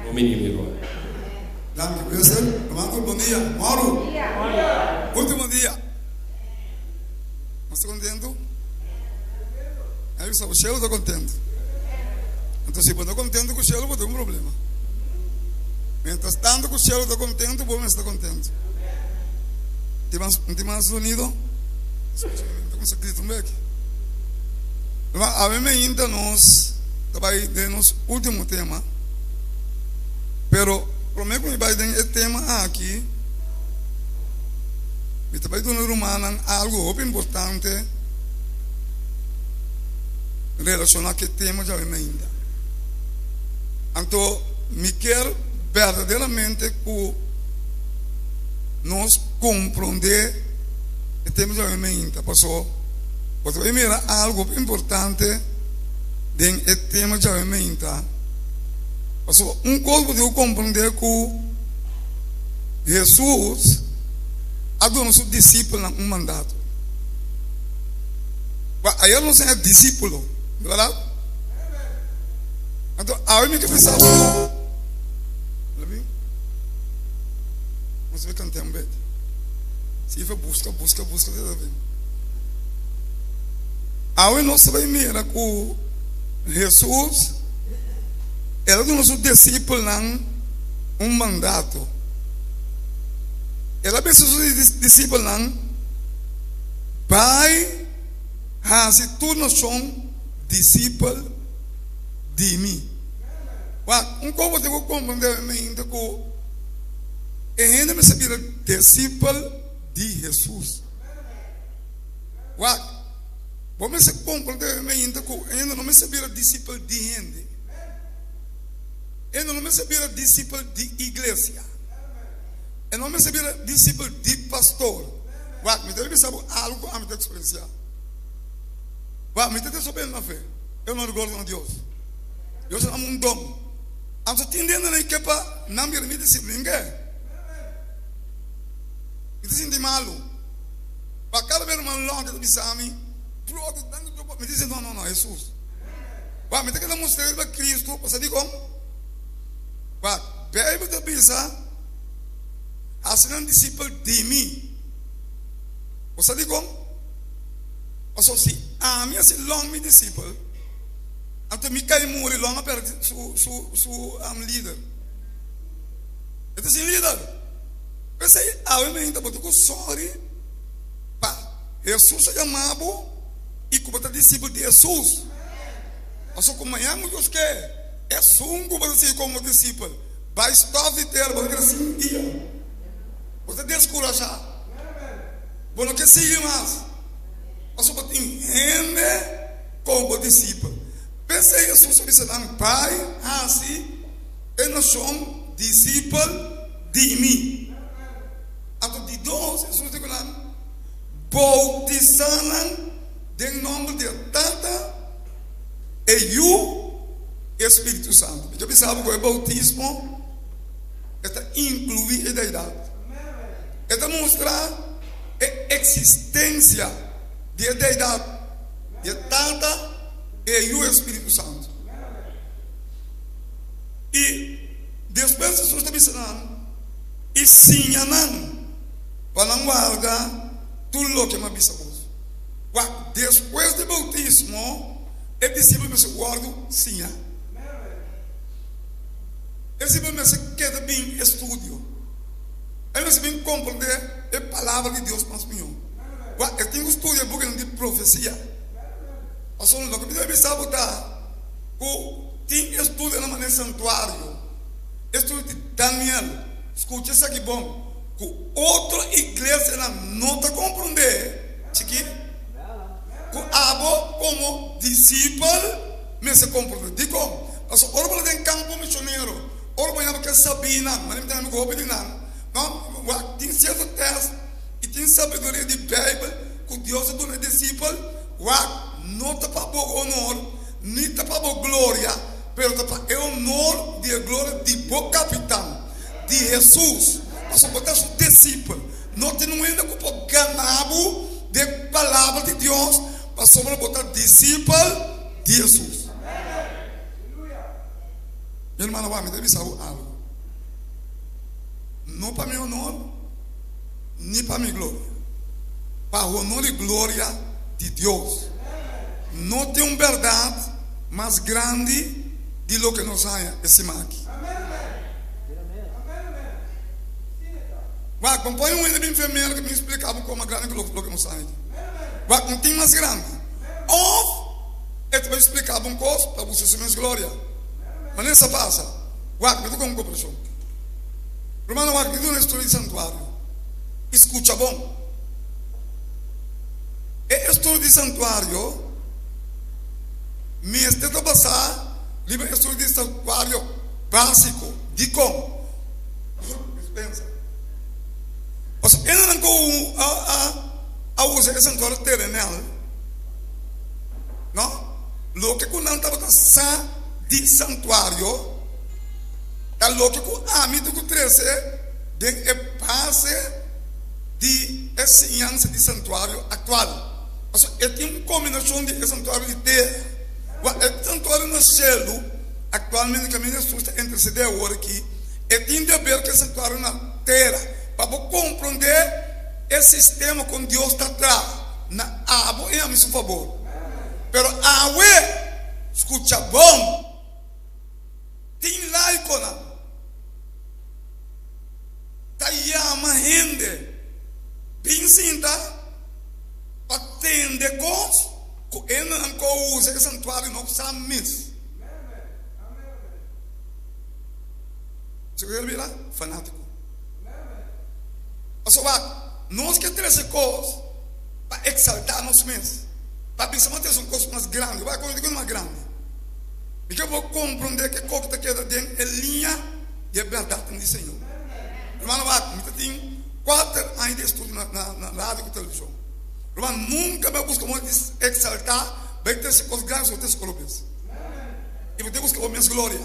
Bon bini mi ruman. Danki Wessel. Ruman tur bon dia. Mòru. Ultimo dia. Nos ta kontentu? Ai bisa bo shelu ta kontentu. Anto si bo no kontentu ku shelu bo tin un problema. Mientras tanto ku shelu ta kontentu bo mes ta kontentu. Tin mas, tin mas sonido? Kumsa grita un beki. Ruman, awe meinta nos ta bai den nos ultimo tema. Pero prome ku mi bai den e tema aki, mi ta bai duna rumannan algu hopi importante relashoná ku e tema djawe meinta. Anto mi kier berdaderamente ku nos komprondé e tema djawe meinta, paso bo ta bai mira algu hopi importante den e tema djawe meinta. Pasobra un kos bo tin ku komprondé ku Hesus a duna su disipelnan un mandato. Ba ayer nos a disípulo, bèrdat? Anto awe mi ke bisa bo, nos bai kanta un bek. Si ife buska, buska, buska, te ta bin. Awe nos ta bai mira ku Hesus El a duna su disipelnan un mandato. El a bisa su disipelnan, Bai hasi tur nashon disipel di mi. Wak, un kos bo tin ku komprendé ainda ku e hende mester bira disipel di Hesus. Wak. Bo mester komprondé ainda ku hende no mester bira disipel di hende. Hende no mester bira disipel di iglesia. E no mester bira disipel di pastor. Wak, mi ta bisa bo algu ku ami ta eksperensiá. Wak, mi ta desobedé na fe. Eu no rigordo na Dios. Dios a dami un don. Anto tin hendenan ke pa nan bira mi disipel, mi ke. Mi ta sinti malu. Pa kada bes ruman Lonke ta bisa mi, Brother, danki Dios pa. Mi ta bisa, No, no, no, Hesus. Wak, mi ta keda mustra riba Kristu, pasobra dikon? Wak, Beibel ta bisa, Hasi nan disipel di mi. Bo sa dikon? Pasobra si ami hasi Long mi disipel, anto mi kai muri, Long a perde su, su, su lider. E ta sin lider. P'esei awe meinta bo ta ku sòri pa Hesus a yama bo i ku bo ta disipel di Hesus. Pasobra ku mañan ku Dios ke, esun ku bo ta sigui komo disipel bai stòf di tera, bo ta keda sin guia, bo ta deskurashá, bo no ke sigui mas, pasobra bo tin hende komo bo disipel. P'esei Hesus a bisa nan, Bai hasi e nashon disipel di mi. Anto di dos, Hesus di ku nan, Boutisá nan den nòmber di e Tata, e Yu i e Spiritu Santu. Mi ta bisa bo ku e boutismo e ta inkluí e Deidat. E ta mustra e eksistensia di e Deidat, di e Tata, e Yu i e Spiritu Santu. I despues Hesus ta bisa nan, I siña nan pa nan warda tur loke mi a bisa boso. Wak, despues di boutismo, e disipel mester wòrdu siñá. E disipel mester keda bin estudio. E mester bin komprendé e Palabra di Dios mas mihó. Wak, e tin ku studia e bukinan di profesia. Pasobra loke mi ta bisa bo ta ku tin estudio na manera santuario, estudio di Daniel, skucha esaki bon, ku otro iglesianan no ta komprondé, chikí, ku abo komo disipel mester komprondé. Dikon? Pasobra ora bo ta den kampo misionero, ora bo yama ke sabínan, manera mi ta yama ku hopi di nan, no, wak, tin sierto tèst i tin sabiduria di Beibel ku Dios a duna e disipel, wak, no ta pa bo honor, Ni ta pa bo gloria, pero ta pa e honor di e gloria di bo Kapitan, di Hesus, pasobra bo ta su disipel. No tin un hende ku por gana bo den Palabra di Dios, pasobra bo ta disipel di Hesus. Mi hermano, wak, mi ta bisa bo algo. No pa mi honor, ni pa mi gloria. Pa honor i gloria di Dios. No tin un bèrdat mas grandi di loke nos haña e siman aki. Wak, bo pone un hende bin enfermero ku bin splika bo kon mas grandi ku loke nos haña aki. Wak, no tin mas grandi. Òf e ta bai splika bo un kos pa buska su mes gloria. Manera sa pasa. Wak, mi ta kon kompreshon. Rumannan, wak, mi duna e storia di santuario. I skucha bon. E estudio di santuario mester ta basá riba e estudio di santuario básiko. Dikon? Pensa. Pasobra esnan ku a usa e santuario terenal, no, loke ku nan tabata sa di santuario ta loke ku ami tin ku trese den e base di e siñansa di santuario aktual. Pasobra e tin un kombinashon di e santuario di tera ku e santuario na shelu. Aktualmente kaminda Hesus ta intersedé awor aki, e tin di haber ku e santuario na tera. Pa bo komprondé e sistema kon Dios ta traha na abo i ami su fabor. Pero awe, skucha bon, tin laikonan ta yama hende bin sinta pa tende kos ku e nan ku usa e santuario no sa mes. Esei ku ta bira fanátiko. Pasobra nos ke trese kos pa eksaltá nos mes, pa bisa nos trese un kos mas grandi. Wak ku mas grandi. Mi ke bo komprondé ke kos ku ta keda den e liña di e bèrdatnan di Señor. Hermano, wak, mi ta tin kuater aña di estudio na radio ku televishon. Ruman, nunka mi a buska moda di eksaltá, bai trese kos grandi, so trese kos robes. I bo ta buska bo mes gloria.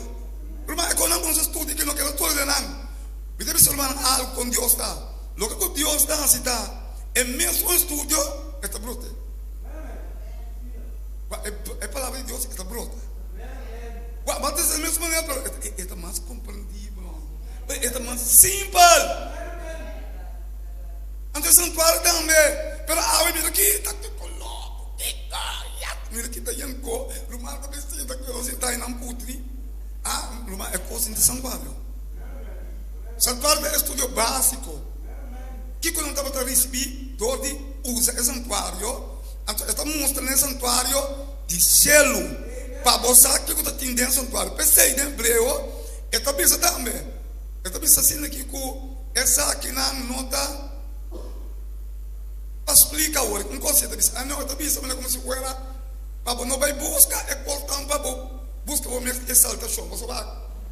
Ruman, e konan ku nos a studia ki no keda tur den nan. Mi ta bisa rumannan algu kon Dios ta. Loke ku Dios ta hasi ta e mesun estudio e ta brota. E palabra di Dios e ta brota. Bo ta bisa di mes manera pero e ta mas komprendibel, e ta mas simpel. Anto e santuario tambe, pero awe mira ki ta kiko loko, kiko ya, mira ki ta yanko, ruman ta bisti ta kero sinta i nan putri. Ah, ruman, e kos inta santuario. Santuario ta estudio básiko. Kiko nan tabata risibí dor di usa e santuario? Anto e ta mustra na e santuario di shelu, pa bo sa kiko ta tin den santuario. P'esei den Hebreo e ta bisa tambe, e ta bisa asina aki ku Esakinan no ta pa splika awor. Un kos e ta bisa, ah no, e ta bisa manera komo si fuera pa bo no bai buska e kosnan pa bo buska bo mes eksaltashon. Pasobra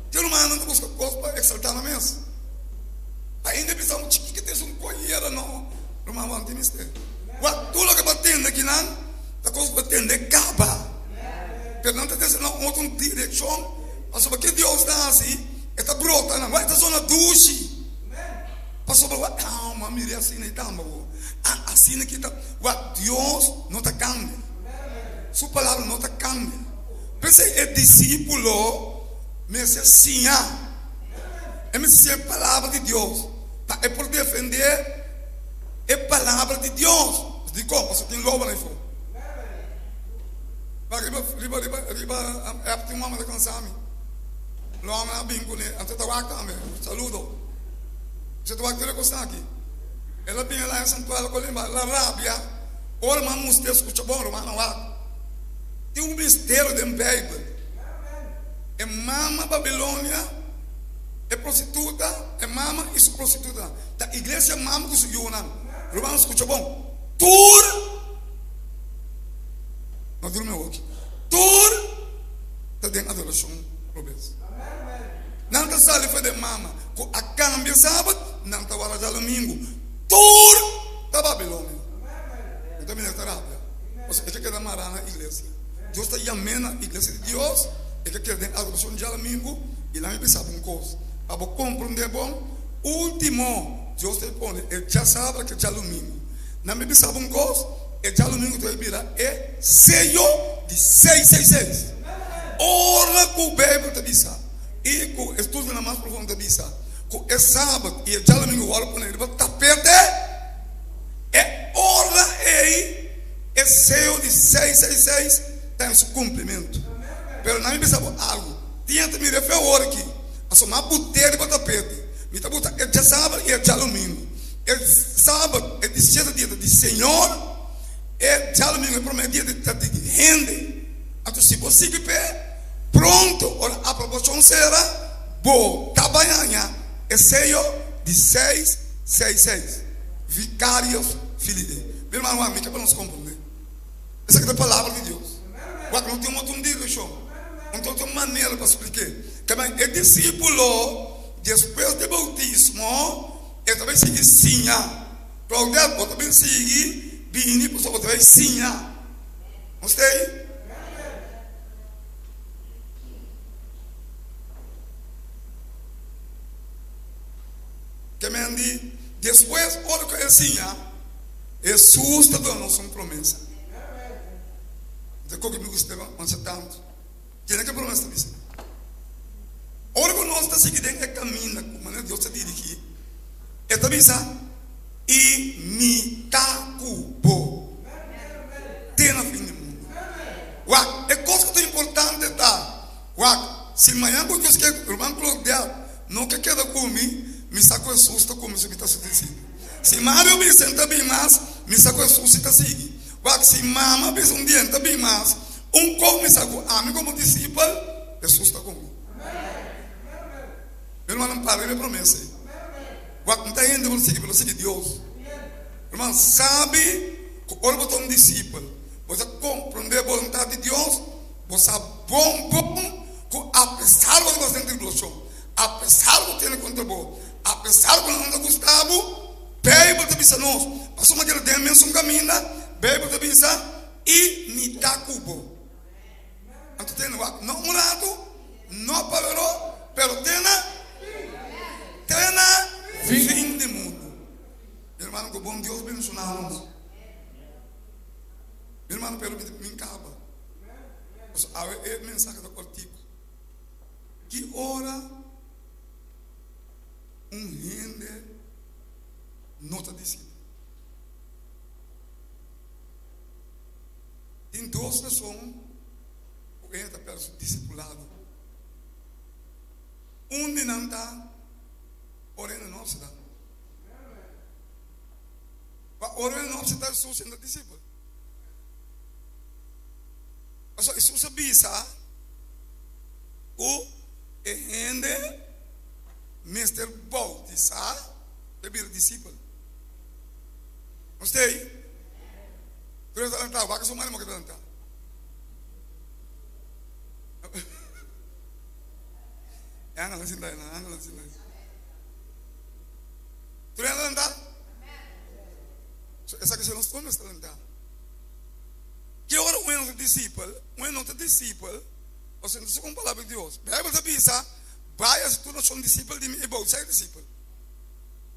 te rumannan ta buska kos pa eksaltá nan mes. Ainda e bisa un chiki ke ta un koyera no, ruman bo no tin mester. Wak tur loke bo a tende akinan ta kos ku bo a tende kaba. Pero nan ta trese nan otro direkshon pasobra ke Dios ta hasi. E ta brota nan. Wak, e ta zona dushi. Pasobra wak, alma mira asina i tamba bo. Ah, asina ki ta. Wak, Dios no ta kambia. Su palabra no ta kambia. P'esei e disípulo mester siña. E mester siña e palabra di Dios pa e por defendé e palabra di Dios. Dikon? Pasobra tin lobo na afó. Wak, riba, riba, riba, riba app tin un hòmber ta kansa mi. Lo homber a bin kuné, anto ta wak tambe. Saludo. Esei ta wak tur e kosnan aki. El a bin el a santuario ku limba, el a rabia ora man mustr'é skucha bon, rumannan wak. Tin un misterio den Beibel. E mama Babilonia, e prostituta, e mama i su prostitutanan. Ta iglesia mama ku su yunan. Rumannan skucha bon. Tur, no durmi awoki. Tur. ta den adorashon robes. Nan ta sali for den mama ku a kambia sabat, nan ta wara djadumingu. Tur ta Babilonia. Mi ta mira ta rabia. Pasobra e ta keda mará na iglesia. Dios ta yam'é na iglesia di Dios, e ta keda den adorashon djadumingu i nan mi bisa bo un kos, pa bo komprondé bon, ultimo Dios ta pone e djasabra ku e djadumingu. Nan mi bisa bo un kos. E djadumingu ta bira e seyo di 666. Ora ku Beibel ta bisa I ku estudionan mas profundo ta bisa ku e sabat i e djadumingu wòrdu pone riba tapete, e ora ei e seo di 666 ta den su kumplimentu. Pero nan mi bisa bo algu, tin hende ta mira e fe awor aki, pasobra mi a but'é riba tapete, mi ta buta e djasabat i e djadumingu. E sabat, e di siete dia ta di Señor, e djadumingu, e promé dia ta di hende. Anto si bo sigui p'e, pronto ora aprobashon sera, bo ta bai haña e seyo di seis seis seis, Vicarius Filii Dei. Mi hermano, wak, mi ke pa nos komprendé. Esaki ta e Palabra di Dios. Wak, no tin otro direkshon, no tin otro manera pa splik'é. Kaba e disípulo, despues di boutismo, e ta bai sigui siña. Claudette, bo ta bin sigui bini pasobra bo ta bai siña. Nos ta ei? Ke men di, despues ora ku el siña, Hesus ta duna nos un promesa. Nta koki mi gusta masha tantu. Kende ke promesa ta bisa? Ora ku nos ta sigui den e kaminda ku manera Dios ta dirigí, e ta bisa, I mi ta ku bo te na fin di mundu. Wak, e kos ku ta importante ta, wak, si mañan ku Dios ke, ruman Claudel no ke keda ku mi, mi sa ku Hesus ta ku mi si mi ta su disipel. Si Mario bisa N ta bin mas, mi sa ku Hesus si ta sigui. Wak, si mama bisa un dia N ta bin mas, un kos mi sa ku ami komo disipel, Hesus ta ku mi. Mi rumannan, para riba e promesa ei. Wak, no ta hende bo ta sigui, pero sigui Dios. Ruman, sabi ku ora bo ta un disipel, bo ta komprondé boluntat di Dios, bo sa bon bon ku apesar bo ta pasa den tribulashon, apesar bo tene kontra bo, apesar ku nan no ta gusta bo, Beibel ta bisa nos, pasobra keda den e mesun kaminda, Beibel ta bisa, I mi ta ku bo. Anto tene wak, no un ratu, no pa wero, pero te na, te na fin di mundu. Mi hermano, ku bon Dios bendiciona nos. Mi hermano, pero mi min kaba. Pasobra awe e mensahe ta kortiku. Ki ora un hende no ta disipel? Tin dos rason ku hende ta pèrdè su disipulado. Un di nan ta ora hende no opsitá. Pa ora hende no opsitá Hesus, hende ta disipel. Pasobra Hesus a bisa ku e hende mester boutisá pa e bira disipel. Nos ta ei? Tur ta lantá, wak su mano moke ta lantá. E angelnan sinta ei, angelnan sinta ei. Tur ta lantá? So, esaki si nos tur mester lantá. Ki ora un no ta disipel? Un no ta disipel, pasobra no ta segun palabra di Dios. Bijbel ta bisa, Bai hasi tur nashon disipel di mi i bautisá e disipel.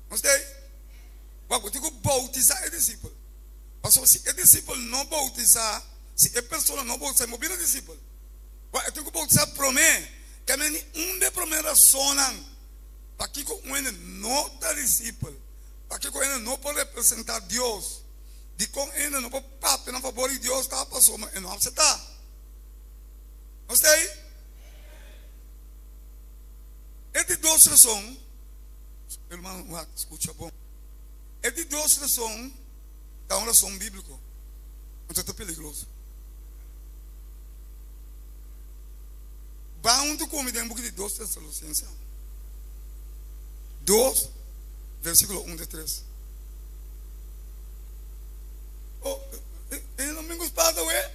Nos ta ei? Wak, bo tin ku bautisá e disipel. Pasobra si e disipel no bautisá, si e persona no bautisá, e no bira disipel. Wak, e tin ku bautisá promé. Ke men di un di e promé rasonnan pakiko un hende no ta disipel, pakiko un hende no por representá Dios, dikon un hende no por papia na fabor di Dios ta pasobra e no apseptá. Nos ta ei? E di dos rason, hermano, wak, skucha bon. E di dos rason ta un rason bíbliko, anto ta peligroso. Ban huntu ku mi den buki di Dos Tesalonisensenan, dos, versíkulo un te tres. Oh, e no mi gusta we,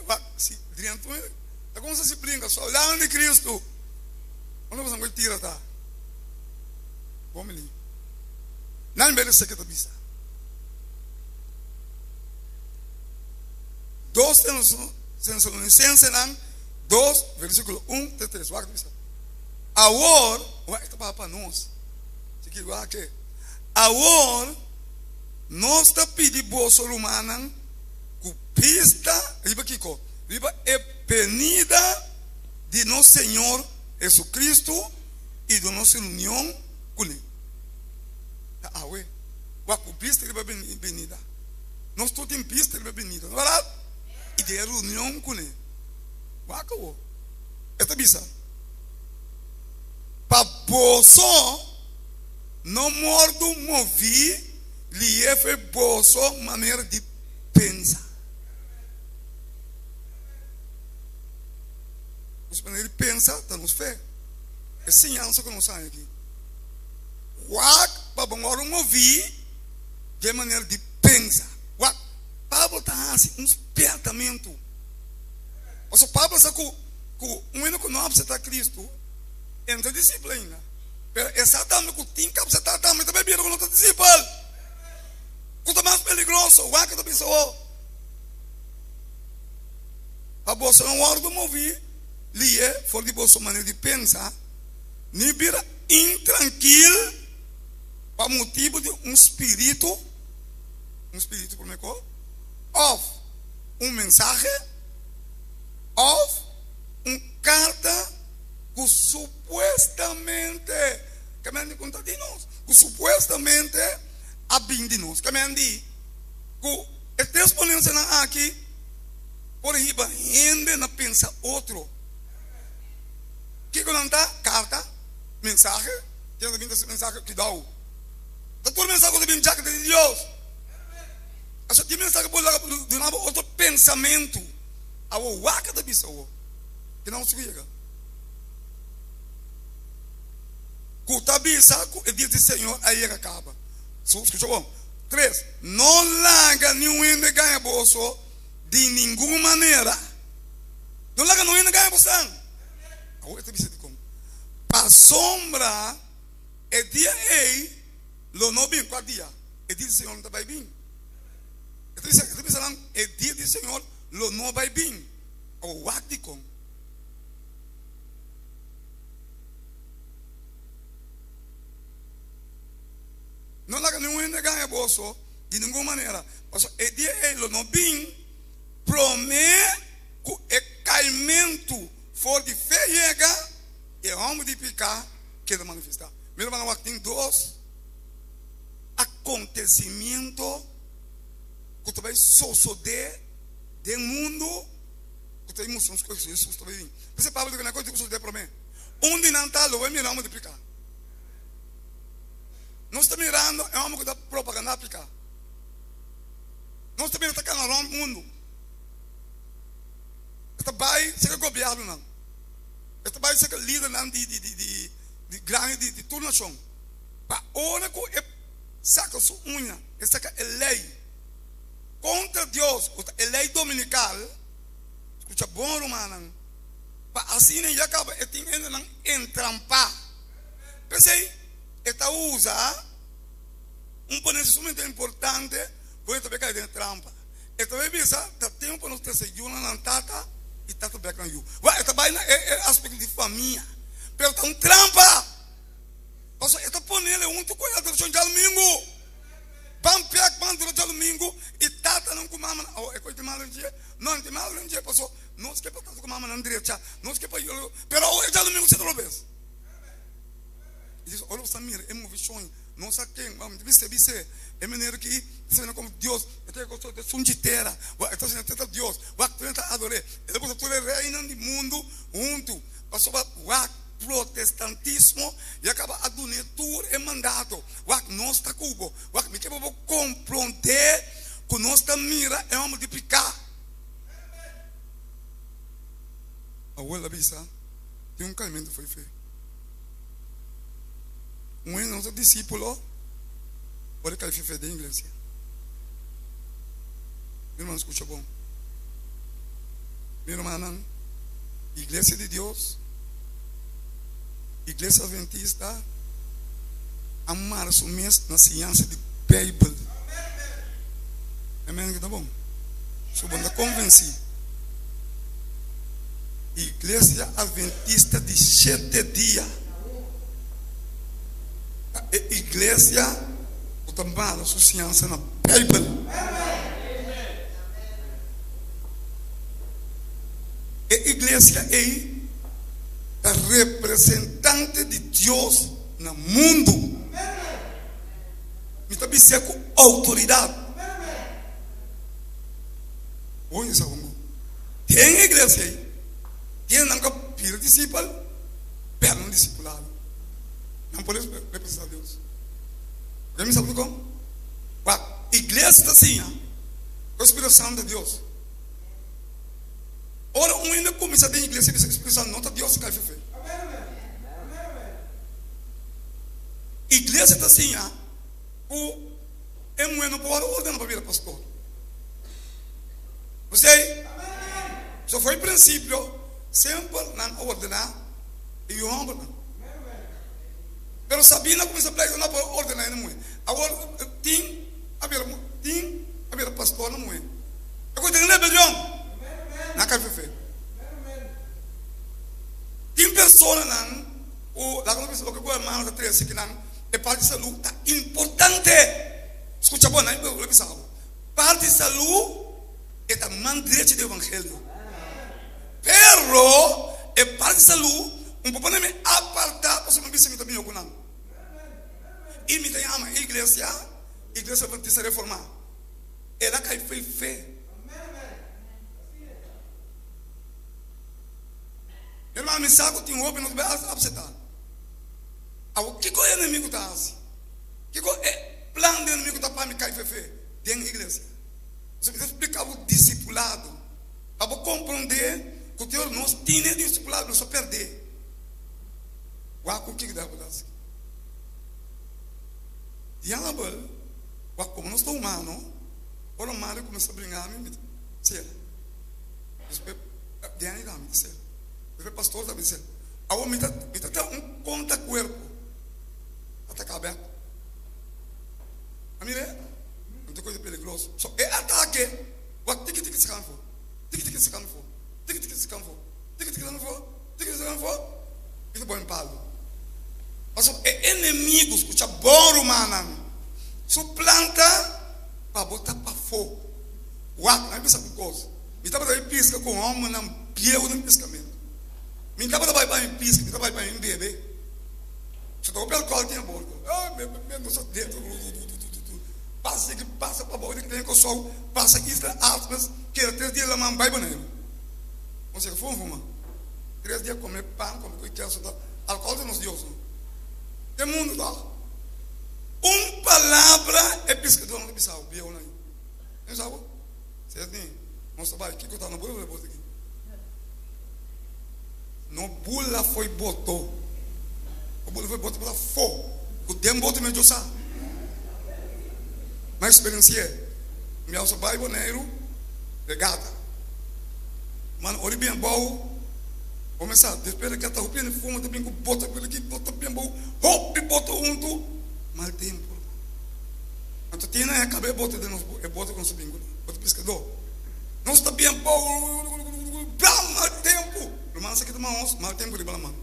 wak, si driantu ta kumsa si brinka, soldado di Cristo. Unda boso a tira ta? Bon bini. Nan bere seke ta bisa. Dos Tesalonicensenan 2, versíkulo 1 te 3. Wak ta bisa. Awor, wak ta papia pa nos. Chiki, wak ke. Awor, nos ta pidi boso rumannan ku bista riba kiko? Riba e benida. di nos Señor Jesucristo i duna nos reunion kuné. Ta awe, wak ku bista riba benida. Nos tur tin bista riba benida, no bèrdat? I den e reunion kuné. Wak awor, e ta bisa, Pa boso no mordu moví liefe boso manera di pensa. Nos manera di pensa ta nos fe. E siñansa ku nos haña aki. Wak pa bo wòrdu moví den manera di pensa. Wak, Pablo ta hasi un spièrtamentu. Pasobra Pablo sa ku ku un hende ku no apseptá Kristu, e no ta disipel ainda. Pero e sa tambe ku tin ku apseptá tambe ta bai bira ku no ta disipel. Ku ta mas peligroso? Wak e ta bisa ho. Pa boso no wòrdu moví lié for di boso manera di pensa, ni bira intrankil pa motibu di un spiritu, un spiritu promé ko, òf un mensahe, òf un karta ku supuestamente, ke men di ku ta di nos, ku supuestamente a bin di nos. Ke men di ku e tres ponensianan aki por hiba hende na pensa otro. Kiko nan ta? Karta, mensahe, ken ta bin ta mensahe? Kidau. Ta tur mensahe ku ta bin djak ta di Dios. Aso ki mensahe por laga duna bo otro pensamentu. Awo wak ta bisa awo. Ke nan sigu yega. Ku ta bisa ku e dia di Señor a yega kaba. Skucha bon. Tres, no laga niun hende gaña boso di ningun manera. No laga niun hende gaña bosan. Awor e ta bisa dikon. Pasobra e dia ei lo no bin. Kua dia? E dia di Señor no ta bai bin. E ta bisa, e ta bisa nan, e dia di Señor lo no bai bin. Awor wak dikon. No laga ningun hende gaña boso di ningun manera, pasobra e dia ei lo no bin promé ku e kaimentu for di fe yega i e hòmber di piká keda manifestá. Mi rumannan, wak tin dos akontesimiento ku ta bai sosodé den mundu ku ta mustra nos ku Hesus ta bai bin. P'esei Pablo di ku nan kos tin ku sosodé promé. Un di nan ta lo bai mira hòmber di piká. Nos ta mirando e hòmber ku ta propagandá piká. Nos ta mira ta kana rònt mundu. E ta bai serka gobièrnunan. E ta bai serka lidernan di di di di di grandi di di tur nashon. Pa ora ku e saka su uña, e saka e lei kontra Dios, ku ta e lei dominikal, skucha bon rumannan, pa asina ya kaba e tin hendenan entrampá. P'esei e ta usa un ponencia sumamente importante ku e ta bai kai den e trampa. E ta bai bisa ta tempu pa nos trese yunan nan tata i tata bek nan yu. Wak e ta bai na e aspecto di famia, pero ta un trampa. Pasobra e ta ponele huntu ku e adoracion djadumingu. Ban bek ban dura djadumingu i tatanan ku mamanan, oh e koe tin malo den dje? No, no tin malo den dje pasobra nos ke pa tata ku mamanan drecha, nos ke pa yu, pero awo e djadumingu si ta robes. I dice, ora bo sta mira e movishon, no sa ken, ma mi ta bisa bis'é, e manera ki ta sena komo Dios, e ta goso ta sunchi tera, wak e ta sena ta Dios, wak tur hende ta ador'é, e ta buska tur e reinan di mundu huntu, pasobra wak protestantismo ya kaba a dun'é tur e mandato, wak nos ta ku bo, wak mi ke pa bo komprondé ku nos ta mira e hòmber di piká. Awor el a bisa. Tin un kaimentu fo'i fe. Un hende no ta disípulo ora e kai fe den iglesia. Mi ruman, skucha bon. Mi rumannan, Iglesia di Dios, Iglesia Adventista a mara su mes na siñansa di Beibel. Amen, ta bon? Su bon ta konvensí. Iglesia Adventista di Shete Dia ta e iglesia ku ta basa su siñansa na Beibel. E iglesia ei Ta representante di Dios na mundu. Mi ta bis'é ku outoridat. Oye sa bon. Den e iglesia ei, tin nan ku bira disipel, pero no disipulado. Nan por representá Dios. Oke mi sa dikon? Wak, iglesia ta siña ku e Spiritu Santu ta Dios. Ora un hende kuminsá den iglesia bisa ku Spiritu Santu no ta Dios, e kai fefe. Iglesia ta siña ku e muhé no por ordena pa bira pastor. P'esei, so for e prinsipio semper nan a ordená e yu hòmbernan. Pero Sabina kuminsá pleita no por ordená hende muhé. Awor tin a bira tin a bira pastornan muhé. E ku tin rebelion na KFF. Tin personanan ku laga nos bisa loke ku hermano ta trese kinan e parti salú ta importante. Skucha bon, nan lo bisa bo. Parti salú e ta man drechi di evangelio. Pero e parti salú un por pone mi apartá pasobra mi bisa mi ta mihó ku nan. I mi ta yama e iglesia Iglesia Adventista Reformá. El a kai fei fe. Hermano, mi sa ku tin hopi no ta bai apseptá. Awor, kiko e enemigu ta hasi? Kiko e plan di enemigu ta pa mi kai fe fe den iglesia? Pasobra mi ta splika bo disipulado pa bo komprondé ku te ora nos tin e disipulado nos ta pèrdé. Wak ku kiko diabel ta hasi. Diabel Wak komo nos ta humano, ora Mario kuminsá bringa mi, mi ta sera. Despues Danny tambe ta sera. Despues pastor tambe ta sera. Awor mi ta mi ta traha un kontra kuerpo ataká bèk. A mira e? Un ta kosa peligroso. So e atake wak tiki tiki sakan afó, tiki tiki sakan afó, tiki tiki sakan afó, tiki tiki sakan afó, tiki tiki sakan afó, mi ta pone palu. Pasobra e enemigu, skucha bon rumannan, su plan ta pa bo ta pafó. Wak, nan bisa un kos, mi tabata bai piska ku hòmbernan bieu den piskamentu. Mi tabata bai pa mi piska, mi tabata bai pa mi bebe. So ta hopi alkòl tin abordo. Oh, mi, mi, nos a dentro, pasa aki, pasa pabou di Klein Kòrsou, pasa Isla Artmes, keda tres dia laman bai Boneiru. Nos a fuma fuma. Tres dia kome pan, kome ku keso, ta alkòl ta nos dios no. Den mundu tòg. Un palabra e piskadónan ta bisa bo, bieunan ei. Nan sa bo? Ses ni, nos ta bai, kiko ta? No bula foi boto aki. No bula foi boto. No bula foi boto pa fo. Ku den boto mi sa. Ma eksperensi'é. Mi a bai Boneiru, regata. Man ora i bin abou, bo sa, despues regata hopi hende fuma ta bin ku boto aki, boto bin abou, hopi boto huntu, mal tempu. Anto tin nan e kaba e bote den nos e bote ku nos ta bin kuné, bote piskadó. Nos ta bien pou blam mal tempu. Ruman sa kita maos mal tempu riba laman.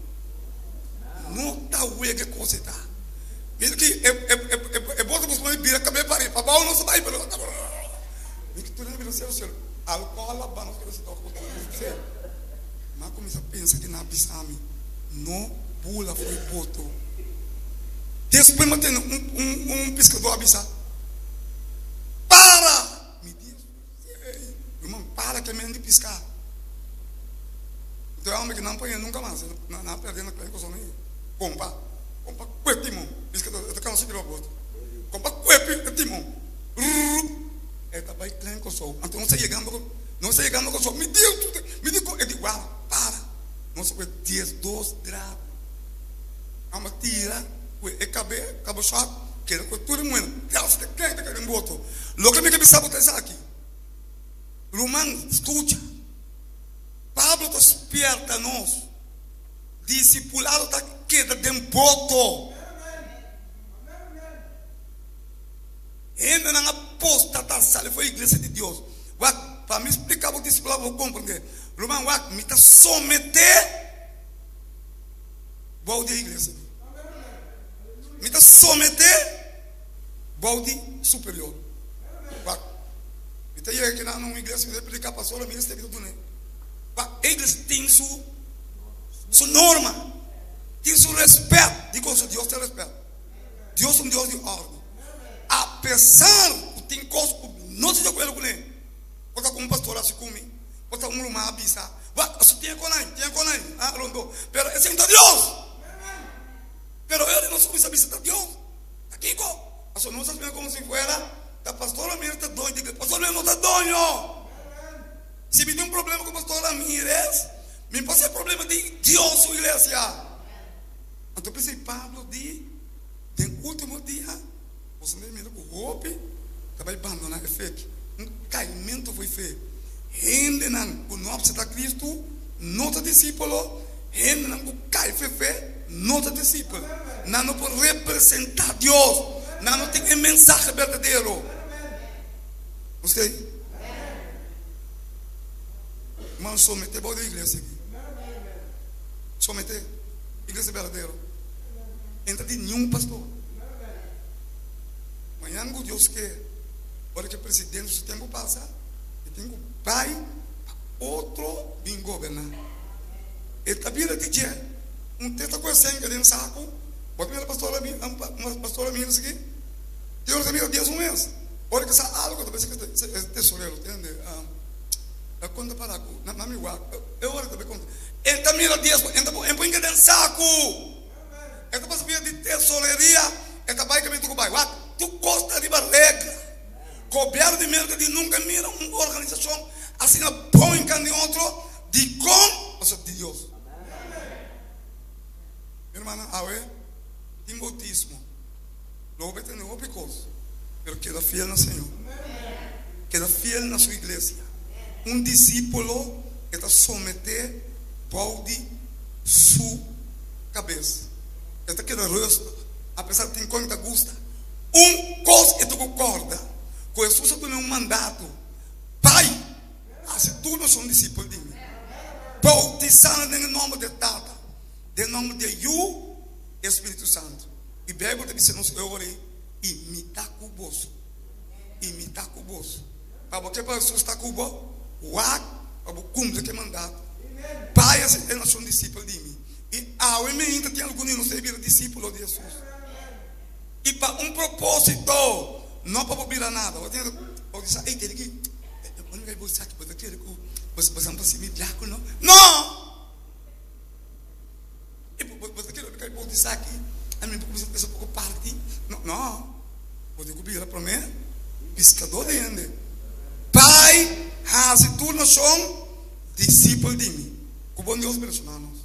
No ta wega e kos ei ta. Mira ki e e e e bote ku nos bira kabe pa riba, pa abou nos ta bai pero mi ki tur hende bira sero sero. Alkohòl a ban nos kabesa tok bo ta Mi a kuminsá pensa ki nan a bisa mi no bula for e boto. Despues mi a tende un un piskadó a bisa, Para! Mi di, Ey, ruman, para ke men di piská. Enton e homber ki nan paña nunka mas, nan a perde na klein kosnan ei. Kompa, kompa kue timon. Piskadó, e ta kansa bira boto. Kompa kue e timon. Rrrr! E ta bai klein kosou. Anto nos ta yegando, nos ta yegando kosou. Mi di, mi di, e di, wou, para! Nos a kue diesdos drago. Amba tira ku e kabe, kabeshòt, keda ku tur e muhé. Dios ta ken ta keda den boto. Loke mi ke bisa bo ta esaki, Ruman, skucha. Pablo ta spierta nos, Disipulado ta keda den boto. Hendenan apóstata sali for iglesia di Dios. Wak, pa mi splika bo disipulado bo komprende. Ruman, wak, mi ta someté bou di e iglesia. Mi ta someté bou di superior. Wak, mi ta yega kinan na un iglesia, mi ta prediká pastor, mi ta step, mi ta dun'é. Wak, e iglesia tin su su norma, tin su respet. Dikon? Su Dios ta respet. Dios ta un Dios di òrdu. Apesar ku tin kos ku mi no ta di akuerdo kuné, por ta ku un pastor a hasi ku mi, por ta un ruman a bisa, Wak, aso tin e konai, tin e konai, ah, rondó. Pero esei no ta Dios. Pero ora nos kuminsá bisa ta Dios, ta kiko? Aso nos a spera komo si fuera ta pastor Ramirez ta doño di iglesia. Pastor Ramirez no ta doño. Si mi tin un problema ku pastor Ramirez, mi por hasi e problema di Dios su iglesia. Anto p'esei Pablo di, Den ultimo dia boso mester mira ku hopi ta bai bandoná e fe. Un kaimentu for e fe. Hendenan ku no apseptá Kristu no ta disípulo, hendenan ku kai for e fe no ta disípel. Nan no por representá Dios, nan no tin e mensahe berdadero. Nos ta ei? Man someté bou di e iglesia aki. Someté. Iglesia berdadero. Entra di niun pastor. Mañan ku Dios ke, ora ku e presidente su tempu pasa, e tin ku bai pa otro bin goberná. E ta bira di dje un teta ku e senka den saku. Bo ta mira pastor pastor Ramiro esaki? Tin ora ta mira dies un mes. Ora ku sa algu ta bisa ku e tesorero, tende? A konta para ku na mi wak e ora ta bai konta. E ta mira dies e ta pon inka den saku. E ta pasa via di tesoreria, e ta bai kaminda ku bai. Wak, tur kos ta riba regla. Gobièrnu di Merka di nunka mira un organisashon asina bon inka di otro. Dikon? Pasobra di Dios. Mi hermana, awe tin boutismo. Lo bo tende hopi kos, pero keda fiel na Señor. Keda fiel na Su iglesia. Un disípulo e ta someté bou di su kabes. E ta keda rustig, apesar di tin kon e ta gusta. Un kos e ta ku kòrda, ku Hesus a duna un mandato, Bai, hasi tur nashon disípel di mi, boutisá nan den e nòmber di e Tata, den e nòmber di e Yu i e Spiritu Santu. I Beibel ta bisa nos e ora ei, I mi ta ku boso. I mi ta ku boso. Pa bo ke pa Hesus ta ku bo, wak pa bo kumpli ku e mandato. Bai hasi e nashon disipel di mi. I awe meinta tin algun di nos ta bira disípulo di Hesus. I pa un propósito, no pa bo bira nada. Bo tin bo bisa, Ei, kere ki, bo no bo sa ki bo ta kere ku bo bo sa mi diákono. No! E bo bo ta kere kai boutisá aki, ami bo kumsa pensa poko parti. No, no. Bo tin ku bira promé piskadó di hende. Bai hasi tur nashon disipel di mi. Ku bon Dios bendishoná nos.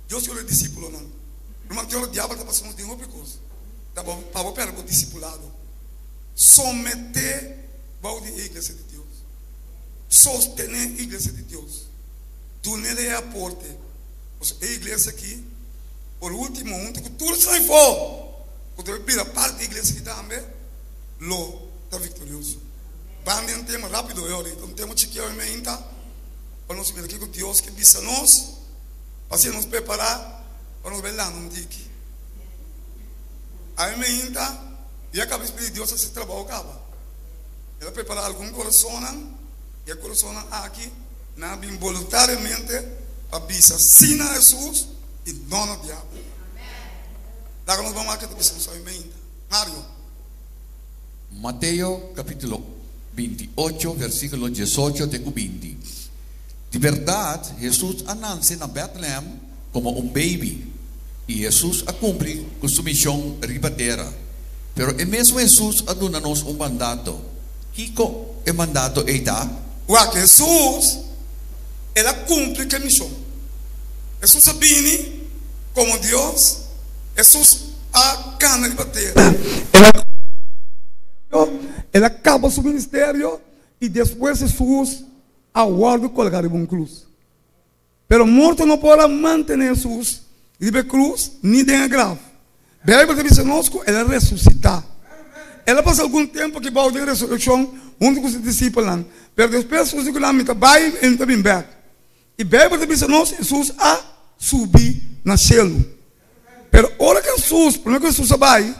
Dios yora disípulonan. Ruman, ki ora diabel ta pasa nos den hopi kos. Ta bo pa bo pèrdè bo disipulado. Someté bou di e iglesia di Dios. Sostené iglesia di Dios. Dun'el e aporte. Pasobra e iglesia aki, por ultimo, huntu ku tur esnan afó ku ta bira parti di e iglesia aki tambe, lo ta viktorioso. Ban den tema rápido e ora. Un tema chikí awe meinta pa nos mira kiko Dios ke bisa nos, pa asina nos prepará pa nos bai landa un tiki. Awe meinta ya kaba e Spiritu di Dios a hasi trabou kaba. El a prepará algun korasonnan, i e korasonnan aki Nan a bin boluntariamente pa bisa sí na Hesus i no na diabel. Laga nos ban wak ke ta bisa nos awe mainta. Mario. Mateo capítulo 28 versículo 18 te cu 20. Di berdad, Hesus a nance na Bethlehem como un baby, y Hesus a cumpli cu su mision riba tera. Pero e mesmo Hesus a duna nos un mandato. Kiko e mandato ei ta? Wak, Hesus, el a kumpli ku e mishon. Hesus a bini komo Dios. Hesus a kana riba tera. El a El a kaba su ministerio i despues Hesus a wòrdu kolgá riba un krus. Pero morto no por a mantené Hesus riba e krus ni den e graf. Beibel ta bisa nos ku el a resusitá. El a pasa algun tempu aki bou den resurekshon huntu ku su disipelnan, pero despues Hesus di ku nan, Mi ta bai i mi ta bin bèk. I Beibel ta bisa nos Hesus a subi na shelu. Pero ora ku Hesus, promé ku Hesus a bai,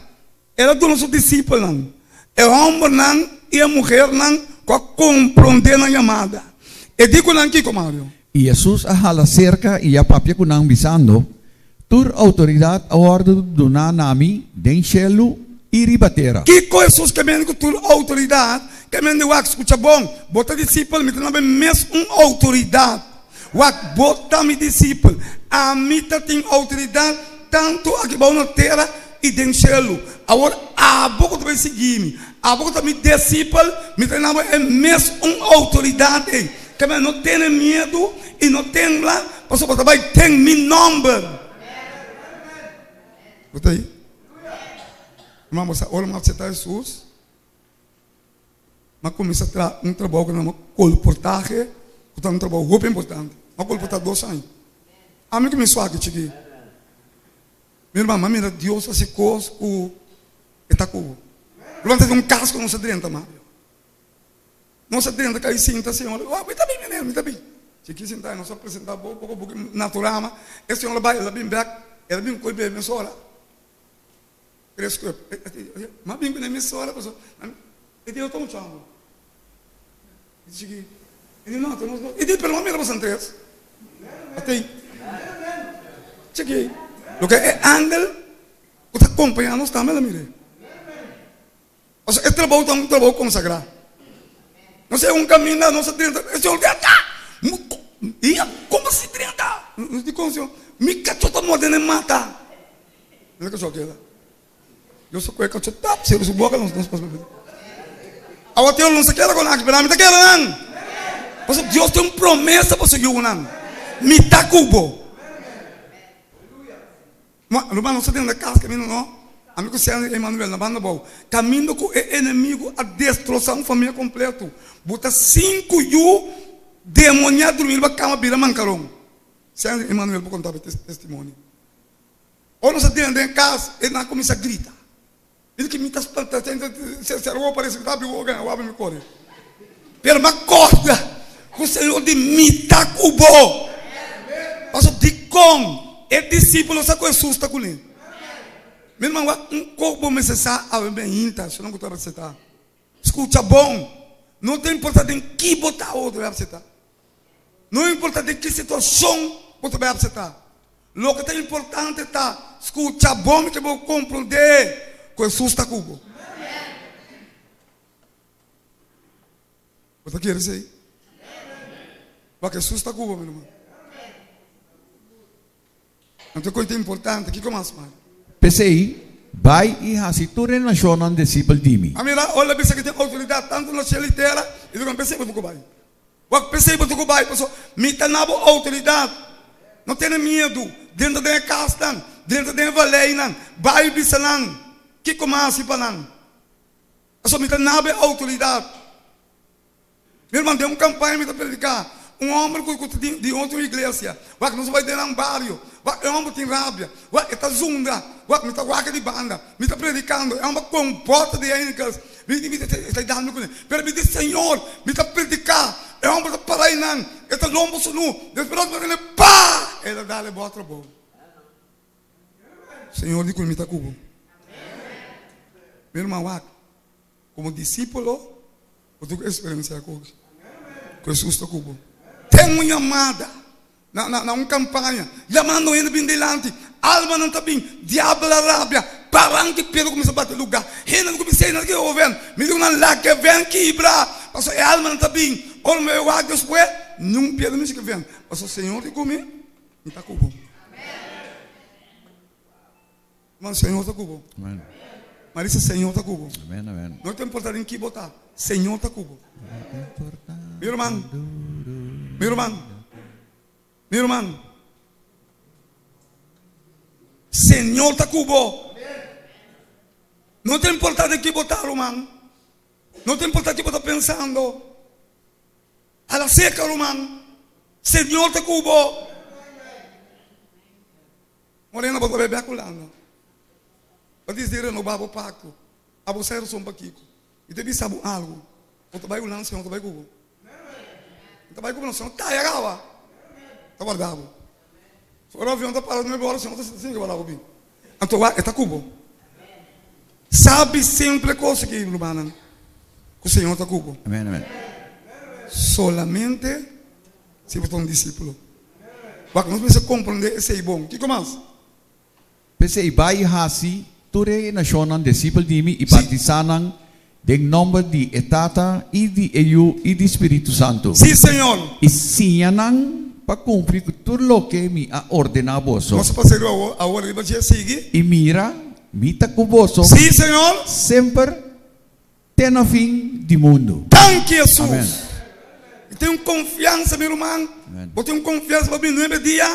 El a duna su disipelnan, e hòmbernan i e muhernan ku a komprondé nan yamada. E di ku nan kiko, Mario? I Hesus a hala serka i a papia ku nan, bisando, Tur outoridat a wòrdu duná na mi den shelu i riba tera. Kiko Hesus ke mende ku tur outoridat? Ke mende wak, skucha bon, bo ta disipel, mi ta na bo e mes un outoridat. Wak, bo ta mi disipel, ami ta tin outoridat tantu aki bou na tera i den shelu. Awor abo ku ta bai sigui mi, abo ku ta mi disipel, mi ta na bo e mes un outoridat ei. Ke men no tene miedu i no tembla, pasobra bo ta bai den mi nòmber. Bo ta ei? Ruman, bo sa ora mi a akseptá Hesus, mi a kuminsá traha un trabou ku nan yama kolportahe, ku ta un trabou hopi importante. Mi a kolportá dos aña. Ami ku mi suaki chikí. Mi ruman, mi a mira Dios hasi kos ku e ta ku bo. Ruman, ta tin un kas ku nos a drenta, Mario. Nos a drenta kai sinta, señor, oh, mi ta bin meneer, mi ta bin. Chiki sinta, nos a presenta bo poko buki Naturama, e señor a bai, el a bin bek, el a bin koi bebe mesora. Tres cup. Mi a bin ku ne mesora pasobra e di, yo ta un chongo. E di chiki, e di no, ta nos dos. E di, pero mi a mira boso tres. Atei. Chiki, loke e angel ku ta kompaña nos tambe el a mira. Pasobra e trabou ta un trabou konsagrá. Nos e un kaminda, nos a drenta, e Señor di, Ata! I komo si drenta? Nos di kon, Señor? Mi kachó ta morde na e mata. Mira kachó a keda. Dios a kohe kachó tap, sera su boka, nos nos pasa bini. Awa Teo no sa keda kon aki, pero ami ta keda nan. Pasobra Dios tin un promesa pa su yunan, Mi ta ku bo. Ruman, nos ta den na kas kaminda no, ami ku Sandra i Emanuel na banda abou, kaminda ku e enemigu a destrosá un famia kompletu. Bo ta sinku yu demoniá drumí riba kama bira mankaron. Sandra i Emanuel por konta bo e testimonio. Ora nos a drenta den e kas, e nan a kuminsá grita. Dice ki mi ta spanta, sera wowo parece mi ta habri wowo gana wak mi kore. Pero mi a korda ku Señor di mi ta ku bo. Pasobra dikon e disipelnan sa ku Hesus ta kuné? Mi herman wak un kos bo mester sa awe mainta si no ku ta reseta. Skucha bon, no ta importa den ki bo ta awo bo ta bai apseta. No importa den ki situashon bo ta bai apseta. Loke ta importante ta skucha bon ke bo komprondé ku Hesus ta ku bo. Bo ta kere esei? Wak Hesus ta ku bo, mi ruman. Anto kos ta importante, kiko mas mal? P'esei, bai i hasi tur e nashonnan disipel di mi. A mira, ora el a bisa ku tin outoridat tantu na shelu i tera, i diku, P'esei bo ta ku bai. Wak, p'esei bo ta ku bai, pasobra mi ta na bo outoridat. No tene miedu, drenta den e kasnan, drenta den e valeinan, bai i bisa nan kiko mi a hasi pa nan, pasobra mi ta na bo e outoridat. Mi herman, den un kampaña mi ta prediká, un hòmber ku ku ta di di otro iglesia, wak nos a bai den nan bario, wak e hòmber tin rabia, wak e ta zundra, wak mi ta wak di banda, mi ta predikando, e hòmber komporta di enkels, mi mi ta ta dal mi kuné, pero mi di Señor, mi ta prediká, e hòmber ta para einan, e ta lomba sunu, despues mi ta paa! E ta dal e bòt trabou. Señor di ku mi ta ku bo. Mi herman wak. Komo disípulo, bo tin ku eksperensiá kos ku Hesus ta ku bo. Ten un yamada na na un kampaña, yamando hende bin dilanti, almanan ta bin, diabel a rabia, baranka i piedra kuminsá bati lugá, hendenan kuminsá yena di oven, mi di ku nan laga e ven kibra, pasobra e almanan ta bin. Ora mi wak despues, niun piedra no mishi ku e ven, pasobra Señor di ku mi, mi ta ku bo. Man, Señor ta ku bo. Amen. Marisa, Señor ta ku bo. Amen, amen. No ta importa den ki bo ta, Señor ta ku bo. Mi ruman, mi ruman, mi ruman. Señor ta ku bo. No ta importa den ki bo ta, ruman. No ta importa ki bo ta pensando. A la seca, ruman. Señor ta ku bo. Morena bo ta bebe aku landa. Bo disdi renoba bo pakto. Abo sa e rason pakiko. Mi ta bisa bo algu. Bo ta bai Hulanda, Señor ta bai ku bo. Mi ta bai ku bo, Señor kaya kaba. Ta warda bo. So ora avion ta para nuebe ora, Señor ta sinta sinti warda bo bin. Anto wak e ta ku bo. Sabi simple kos aki, rumannan, ku Señor ta ku bo. Amen, amen. Solamente. Si bo ta un disípulo. Wak, nos mester komprondé esei bon. Kiko mas? P'esei bai hasi tur e nashonnan disipel di mi i batisá nan den nòmber di e Tata i di e Yu i di Spiritu Santu. Sí, Señor. I siña nan pa kumpli ku tur loke mi a ordená boso. Nos a pasa riba awor, awor riba dje sigui. I mira, mi ta ku boso. Sí, Señor. Semper te na fin di mundu. Danki, Hesus. Amen. Mi tin un konfiansa, mi ruman. Amen. Bo tin un konfiansa pa bini nuebe dia?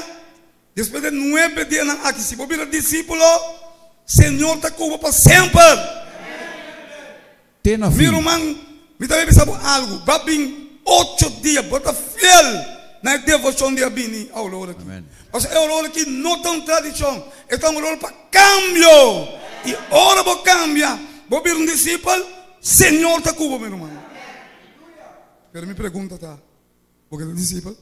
Despues di nuebe dianan aki, si bo bira disípulo, Señor ta ku bo pa semper. Te na Mi fin. ruman, mi ta bisa bo algu, ba bin ocho dia, bo ta fiel na e devoshon di a bini aurora aki. Amen. Pasobra e aurora aki no ta un tradishon, e ta un aurora pa kambio. I ora bo kambia, bo bira un disipel, Señor ta ku bo, mi ruman. Pero mi pregunta ta, bo ke ta disipel?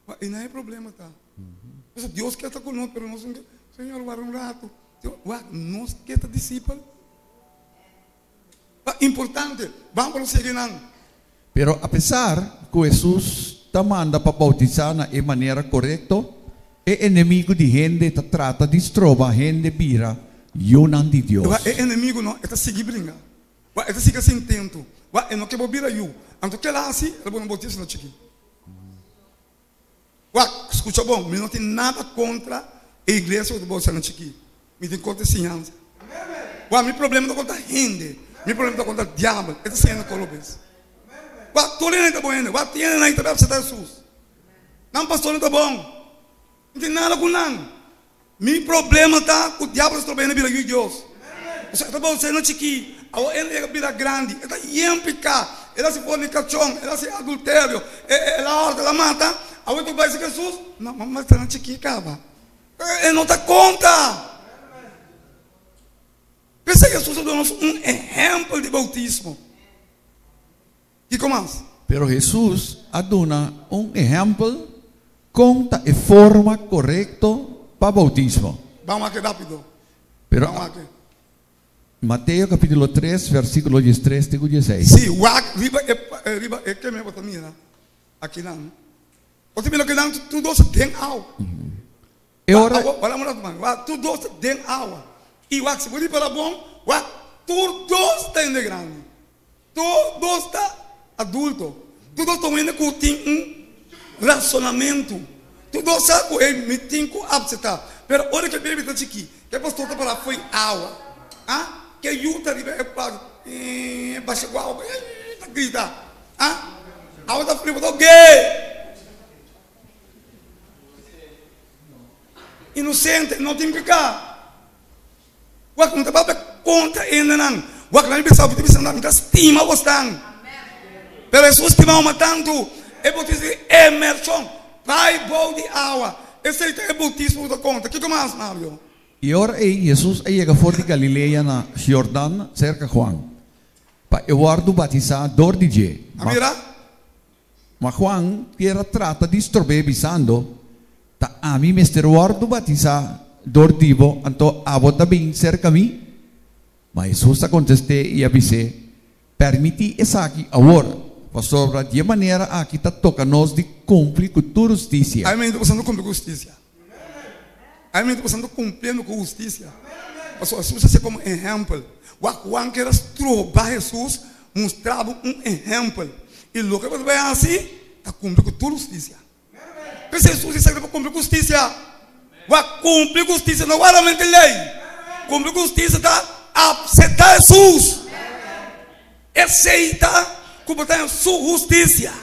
Ma ei nan e problema ta. Pasobra Dios ke ta ku nos, pero nos no ke. Señor, warda un ratu. Wak, nos ke ta disipel. Ta importante. Ban pa nos sigui nan. Pero apesar ku Hesus ta manda pa boutisá na e manera korekto, e enemigu di hende ta trata di stroba hende bira yunan di Dios. Wak, e enemigu no, e ta sigui bringa. Wak, e ta sigui hasi intento. Wak, e no ke bo bira yu. Anto kila hasi, el a pone boutismo na chikí. Wak, skucha bon, mi no tin nada kontra e iglesia ku ta bautisa nan chikí. Mi tin kontra e siñansa. Wak, mi problema ta kontra hende. Mi problema ta kontra diabel. E ta siña na kolo bes. Wak, tur hende ta bon hende. Wak, tur hende ta aseptá Hesus. Nan pastornan ta bon. Mi tin nada ku nan. Mi problema ta ku diabel ta stroba hende bira yu di Dios. Pasobra e ta bautisa hende chikí, awor hende yega bira grandi, e ta yen piká, el a hasi fornikashon, el a hasi adulterio, el a hòrta, el a mata, awor e ta bai serka Hesus? No, ma ta nan chikí kaba. E no ta konta. P'esei Hesus a duna nos un ehèmpel di boutismo. Kiko mas? Pero Hesus a duna un ehèmpel kon ta e forma korekto pa boutismo. Ban wak rápido. Pero Ban wak. Mateo kapítulo tres versíkulo diestres te ku dieseis. Sí, wak riba e riba e keme bo ta mira akinan. Bo ta mira kinan tur dos den awa. E ora. Wak un ratu man. Wak tur dos ta den awa. I wak si bo ripara bon, wak tur dos ta hende grandi. Tur dos ta adulto. Tur dos ta un hende ku tin un rasonamentu. Tur dos sa ku ey mi tin ku apseptá. Pero ora ku e bebe ta chikí, ku e pastor ta pará fo'i awa, ah, ku e yu ta riba e kuadro, eeh, basha ku awa, eeh, ta grita, ah, awa ta fri, bo ta oke. Inosente, no tin piká. Wak, mi ta papia kontra hendenan. Wak, laga mi bisa bo, mi ta bisa nan, mi ta stima bosnan. Pero Hesus stima bo mas tantu. E boutismo di emershon, bai bou di awa. Esei ta e boutismo ku ta konta. Kiko mas, Mario? I ora ei Hesus a yega for di Galilea na Jordan serka Juan, pa e wòrdu batisá dor di dje. A mira? Ma Juan kier a trata di strob'é, bisando, Ta ami mester wòrdu batisá dor di bo, anto abo ta bin serka mi? Ma Hesus a kontest'é i a bis'é, Pèrmití esaki awor, pasobra di e manera aki ta toka nos di kumpli ku tur hustisia. Ai mi ta pasando kumpli ku hustisia. Ai mi ta pasando kumpliendo ku hustisia. Pasobra Hesus a hasié komo ehèmpel. Wak Juan kier a stroba Hesus mustra bo un ehèmpel. I loke bo ta bai hasi ta kumpli ku tur hustisia. P'esei Hesus di sa pa kumpli ku hustisia. Wak kumpli ku hustisia no waramente lei. Kumpli ku hustisia ta apseptá Hesus. Esei ta ku bo ta den su hustisia.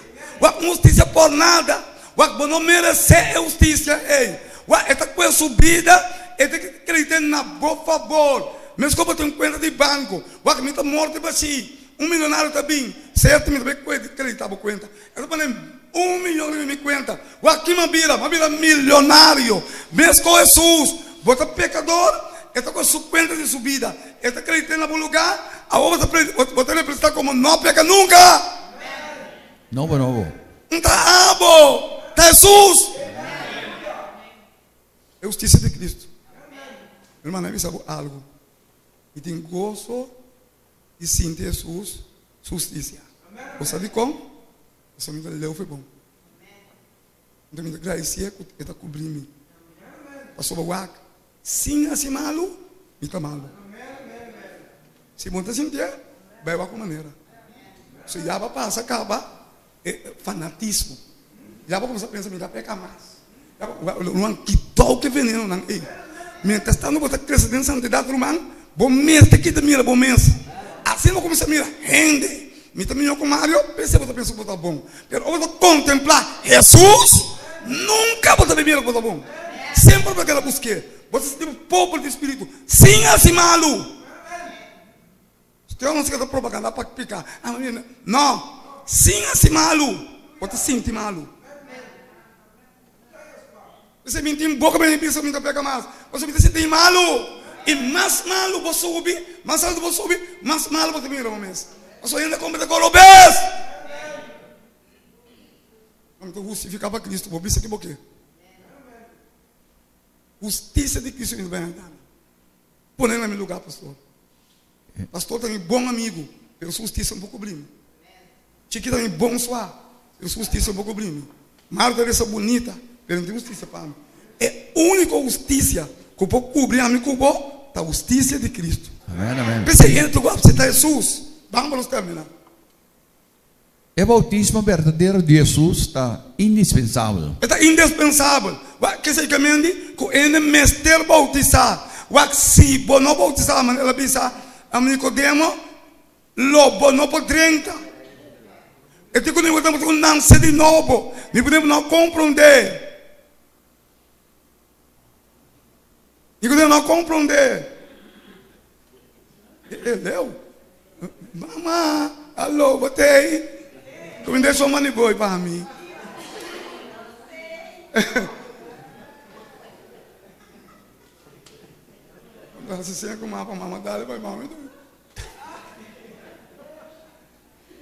Wak un hustisia por nada. Wak bo no meresé e hustisia ei. Wak e ta kue su bida, e ta kredit'é na bo fabor. Meskos bo tin un kuenta di banko. Wak mi ta morto bashí. Un milionario ta bin, serto mi ta bai kue kreditá bo kuenta. E ta pone un miyon riba mi kuenta. Wak ki m'a bira? M'a bira milionario. Meskos Hesus, bo ta pekador, e ta kue su kuenta di su bida. E ta kredit'é na bo lugá, awor bo ta bo ta representá komo no peka nunka. Nobo nobo. N ta abo, ta Hesus. E hustisia di Kristu. Mi hermano, mi bisa bo algu. Mi tin goso di sinti Hesus su hustisia. Bo sa dikon? Pasobra mi ta leu for e bon. Anto mi ta gradisié ku e ta kubrí mi. Pasobra wak, sin hasi malu, mi ta malu. Si bo no ta sintié, bai wak un manera. So ya bo a pasa kaba e fanatismo. Ya bo kuminsá pensa, mi ta peka mas. Ruman, kidou ku e venenonan ei. Mientras tanto bo ta krese den santidat, ruman, bo mester kita mira bo mes. Asina bo kuminsá mira hende. Mi ta mihó ku Mario? P'esei bo ta pensa ku bo ta bon. Pero ora bo ta kontemplá Hesus, nunka bo ta bin mira ku bo ta bon. Semper bo ta keda busk'é. Bo ta sinti bo pober di spiritu, sin hasi malu. Usted no ta propaganda pa piká. No, sin hasi malu, bo ta sinti malu. P'esei mi tin boka mi bisa mi ta peka mas, pasobra mi ta sinti malu. I mas malu bo subi, mas altu bo subi, mas malu bo ta mira bo mes. Pasobra hende komprende ku robes. Mi ta hustifiká pa Kristu, bo bisa ki bo ke. Hustisia di Kristu mi ta bai gana. Pone na mi lugá, pastor. Pastor ta mi bon amigu, pero su hustisia no por kubrí mi. Chiki ta mi bon sua, pero su hustisia no por kubrí mi. Marta ta esa bunita, pero no tin hustisia pa mi. E úniko hustisia ku por kubrí ami ku bo ta hustisia di Kristu. P'esei hende tur ku apseptá Hesus. Ban pa nos terminá. E boutismo berdadero di Hesus ta indispensabel. E ta indispensabel. Wak kesei ke mendi ku hende mester boutisá. Wak si bo no boutisá, manera el a bisa Nikodemo, lo bo no por drenta. E tin ku Nikodemo tin ku nanse di nobo. Nikodemo no a komprondé. Nikodemo no a komprondé. E leu. Mama, alo, bo t'ei? Ku mi den mani boi pa mi.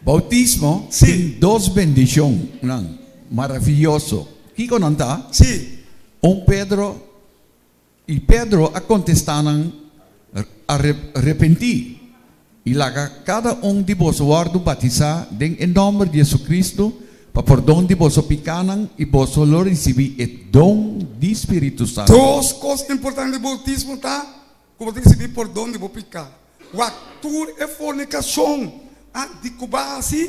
Boutismo tin dos bendishonnan maravioso. Kiko nan ta? Sí. Un Pedro I Pedro a kontestá nan, Arepentí, i laga kada un di boso wòrdu batisá den e nòmber di Jesucristo pa pordon di boso pikánan, i boso lo risibí e don di Spiritu Santu. Dos kos importante di boutismo ta ku bo ta risibí pordon di bo piká. Wak tur e fornikashon di ku bo a hasi,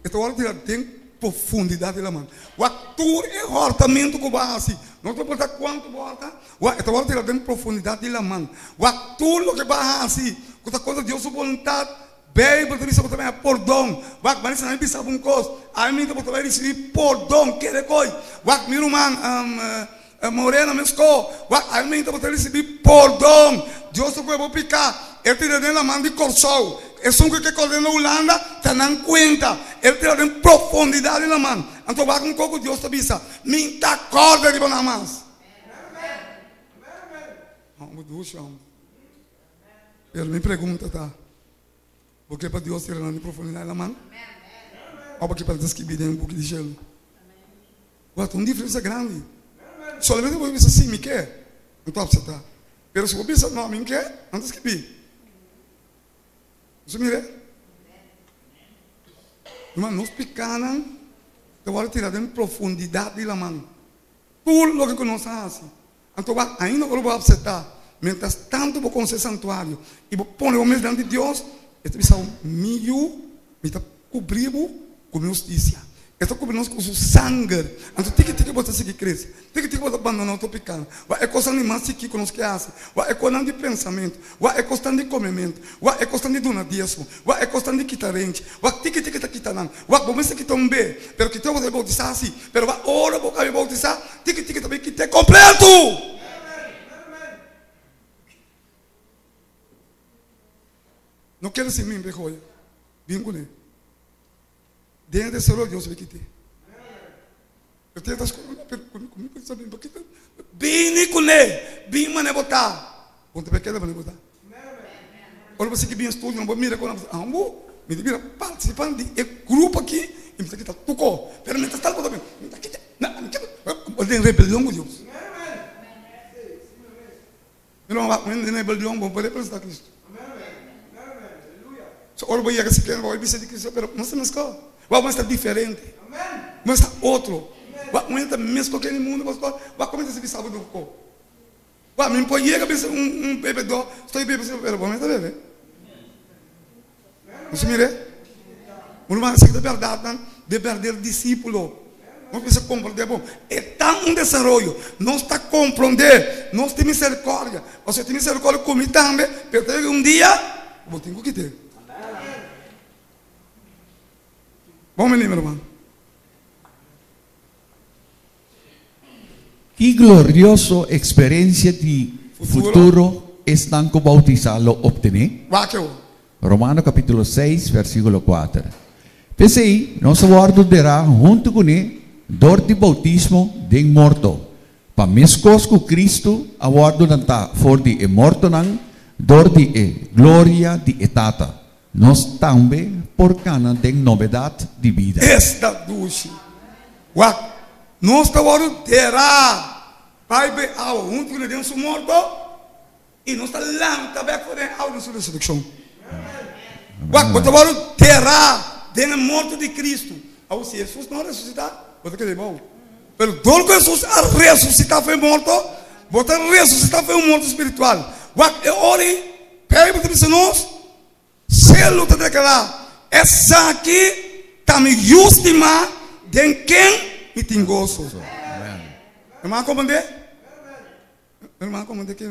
e ta wòrdu tirá den profundidat di laman. Wak tur e hòrtamentu ku bo a hasi, no ta importá kuantu bo hòrta, wak e ta wòrdu tirá den profundidat di laman. Wak tur loke bo a hasi ku ta kontra Dios su boluntat, Beibel ta bisa bo ta bai haña pordon. Wak, mari sa mi bisa bo un kos, ami ta bo ta bai risibí pordon, kere koi. Wak, mi ruman, Morena mesko, wak ami ta bo ta risibí pordon. Dios ta kohe bo piká, El tira den laman di Kòrsou. Esun ku ke kòrda na Hulanda ta nan kuenta. El tira den profundidat di laman. Anto wak un kos ku Dios ta bisa, Mi ta kòrda riba nan mas. Hòmber dushi hòmber. Pero mi pregunta ta, bo ke pa Dios tira nan di profundidat di laman? Òf bo ke pa nan ta skibí den buki di shelu? Wak, ta un diferensia grandi. Solamente bo bisa, Sí, mi ke, mi ta apseptá. Pero si bo bisa, No, mi no ke, nan ta skibí. Boso mira? Ruman, nos pikánan ta wòrdu tirá den profundidat di laman. Tur loke ku nos a hasi. Anto wak, ainda ora bo apseptá, miéntras tantu bo konosé e santuario i bo pone bo mes dilanti di Dios, e ta bisa bo, Mi yu, mi ta kubrí bo ku mi hustisia. E ta kubrí nos ku su sanger. Anto tiki tiki bo ta sigui krese. Tiki tiki bo ta bandoná otro pikánan. Wak e kosnan di mas chikí ku nos ke hasi. Wak e kosnan di pensamentu. Wak e kosnan di komementu. Wak e kosnan di duna diesmo. Wak e kosnan di kita renchi. Wak tiki tiki ta kita nan. Wak bo mester kita un be, pero kita bo ta boutisá si. Pero wak ora bo kabe boutisá, tiki tiki ta bin kit'é kompletu. No keda sin mi, joya. Bin kuné. Den e tesoro Dios lo kit'é. Pero tin otras cosas, pero cu mi pensa bin pa kita. Bini kuné, bin manera bo ta. Bo no ta keda manera bo ta. Ora bo sigui bin studio, bo mira con ambo, mi ta bira participante di e grupo aki y mi ta kita tuco. Pero mientras tanto bo ta bin, mi ta kita, na, mi kita, bo den rebelion cu Dios. Mi no wak den rebelion, bo no por representa Cristo. So ora bo yega sikiera bo a bisa di Cristo, pero no ta mesco. Wak bo ta diferente. Bo ta otro. Wak bo ta mes ku ken mundu pastor. Wak ku mi ta bisa bo di ko. Wak mi por yega bisa un un bebedó estoy bebe pero bo no ta bebe. Bo sa mira? Bo ruman esaki ta bèrdatnan di bèrder disípulo. Nos mester komprondé bon. E ta un desaroyo. Nos ta komprondé. Nos tin miserikòrdia. Pasobra e tin miserikòrdia ku mi tambe, pero ta yega un dia ku bo tin ku kit'é. Bon bini, mi ruman. Ki glorioso eksperensia di futuro esnan ku boutisá lo optené? Wak e wou. Romano kapítulo seis, versíkulo kuater. P'esei, nos a wòrdu derá huntu kuné dor di boutismo den morto, pa meskos ku Kristu a wòrdu lantá for di e mortonan dor di e gloria di e Tata, nos tambe por kana den nobedat di bida. Esta dushi! Wak, nos ta wòrdu derá bai be awa huntu kuné den su morto, i nos ta lanta bèk for den awa den su resurekshon. Wak, bo ta wòrdu derá den e morto di Kristu. Awor, si Hesus no a resusitá, bo ta keda bou. Pero dor ku Hesus a resusitá for e morto, bo ta resusitá for e un morto spiritual. Wak, e ora ei, Beibel ta bisa nos, Selu ta deklará, Esaki ta mi Yu stimá, den ken mi tin goso. Herman a komprendé? Herman a komprendé ke?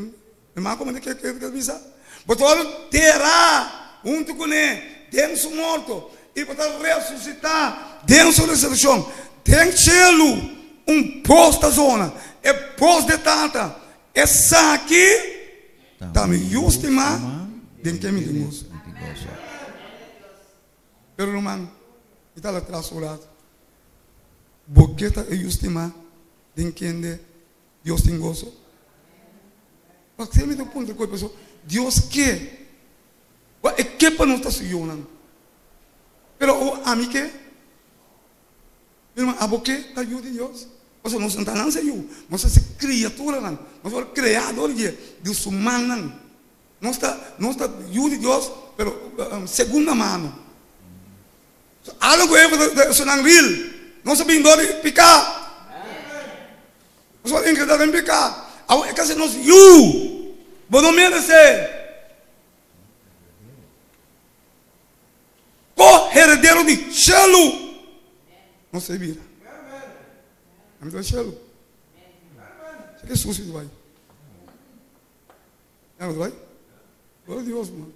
Herman a komprendé ke ke ta bisa? Bo ta wòrdu derá huntu kuné den su morto i bo ta resusitá den su resurekshon. Den shelu un bos ta zona, e bos di e Tata, Esaki Ta mi yu stimá, den ken mi tin goso. Pero ruman, mi ta latras un rato. Bo ke ta e yu stimá den kende Dios tin goso? Paske mi ta puntra ku e persona, Dios ke? Wak e ke pa nos ta su yunan. Pero awor ami ke? Mi ruman, abo ke ta yu di Dios? Pasobra nos no ta nan se yu, nos ta se kriaturanan, nos wòrdu kreá dor di dje, di su mannan. Nos ta, nos ta yu di Dios, pero segunda mano. So, Adam ku Eva ta esunnan ril, nos a bin dor di piká. Nos wòrdu enkredá den piká. Awor e ka se nos yu, bo no meresé. Ko-heredero di shelu. Nos ta bira. Ami ta shelu. Sa ke susi ta bai. Ya no ta bai? Gloria a Dios, man.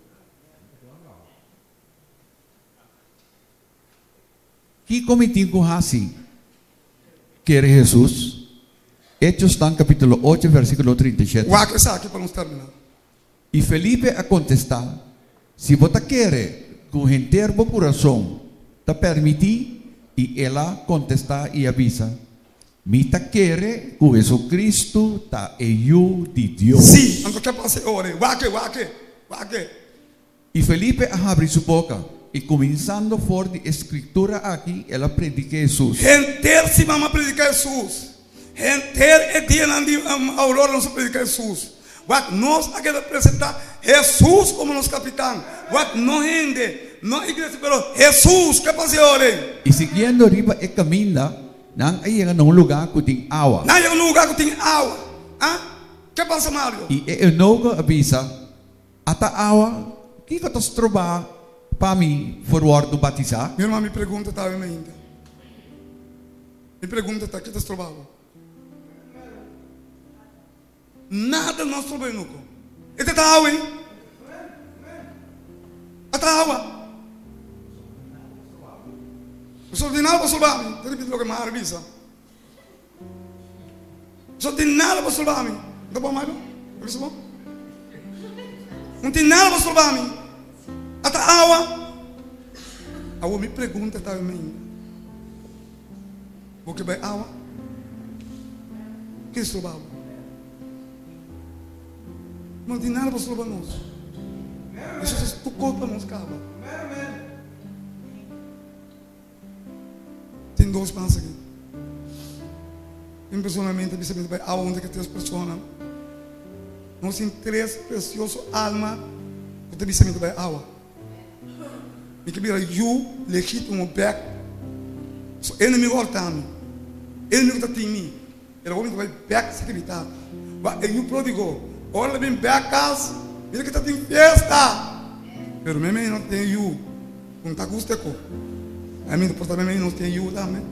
Kiko mi tin ku hasi? Kere Hesus? Hechosnan kapítulo ocho versíkulo 37. Wak esaki pa nos terminá. I Felipe a kontestá, Si bo ta kere ku henter bo kurason ta permití, i el a kontestá i a bisa, Mi ta kere ku Hesukristu ta e Yu di Dios. Sí, anto ke pasa e ora ei? Wak e, wak e, wak e. I Felipe a habri su boka, i kuminsando for di e Skritura aki el a prediká Hesus. Henter siman mi a prediká Hesus. Henter e dianan di Aurora nos a prediká Hesus. Wak, nos a keda presentá Hesus komo nos kapitan. Wak, no hende, no iglesia, pero Hesus. Ke pasa e ora ei? I siguiendo riba e kaminda, nan a yega na un lugá ku tin awa. Nan a yega na un lugá ku tin awa. A Ke pasa, Mario? I e eunuko a bisa, Ata awa, kiko ta stroba pa mi for wòrdu batisá? Mi ruman, mi pregunta ta awe mainta. Mi pregunta ta, ke ta stroba bo? Nada no stroba eunuko. E ta ta awe. Ata awa. Pasobra di nada pa stroba mi. Ta ripiti loke Mario bisa. No tin nada pa stroba mi. No ta bon, Milo? Ta bisa bon? No tin nada pa stroba mi. Ata awa. Awor mi pregunta ta mi ainda. Bo ke bai awa? Ke stroba bo? No tin nada pa stroba nos. Jesus a tocó pa nos caba. Tin dos mas aki. Tin personalmente bisa mi ta bai awa unda ke tres persona. Nos tin tres precioso alma ku ta bisa mi ta bai awa. Mi ke bira yu legítimo bek. So enemigo horta mi. Enemigo ta tin mi. Pero hopi ta bai bek si mi tata. Ba e yu prodigo, ora el a bin bek kas, mira ki ta tin fiesta. Pero meme no tin yu, ku no ta gusta ko. A mi por ta meme no tin yu tambe.